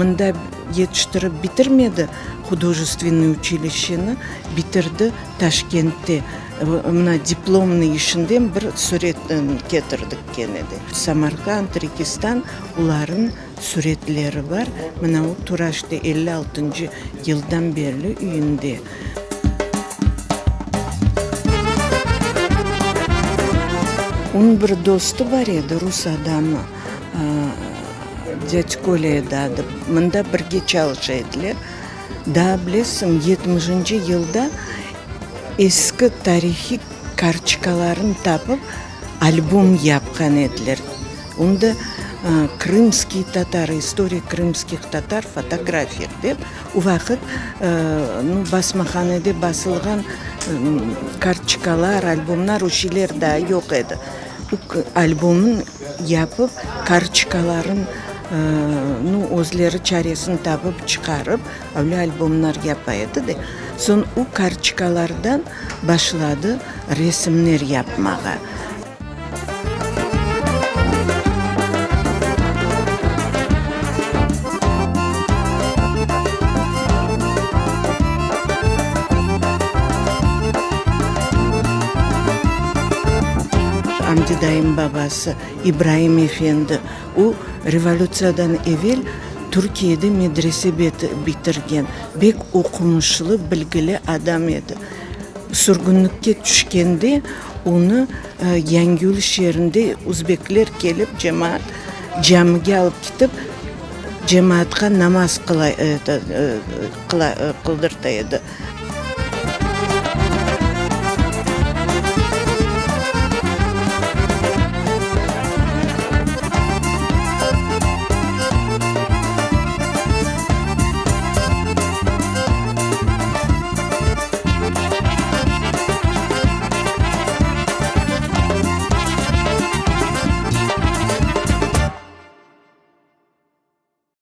Mında yetiştirip bitirmedi hudojestvennoy uçilişşeni, bitirdi Taşkentte. Mına diplomnıy işinden bir süret ketirdik kene de. Samarkand, Registan, olarnıñ süretleri bar. Mına o tura işte 56-ncı yıldan berli üyünde. Onıñ bir dostu bar edi, rus adamı, dâdâ Kolâ edi adı, mında birge çalışa ediler. Daa bilesiñ, yetmişinci yılda eski tarihiy kartçkalarnı tapıp, albom yapqan ediler. Onda Krımskiy tatarı, İstoriya krımskih tatar v fotografiyah dep, o vaqıt basmahanede basılğan kartçkalar, albomlar, o şeyler daa yoq edi. O albomnı yapıp, kartçkaların özleri çaresini tapıp çıqarıp, öyle albomlar yapa edi de. Soñ o kartçkalardan başladı resimler yapmağa. Amdi dayım babası İbraim efendi, o, revolütsiyadan evel Türkiyede medrese bitirgen, bek oqumışlı, bilgili adam edi. Sürgünlikke tüşkende onı Yangiyul şeerinde özbekler kelip cemaat camige alıp ketip, cemaatqa namaz qıldırta edi.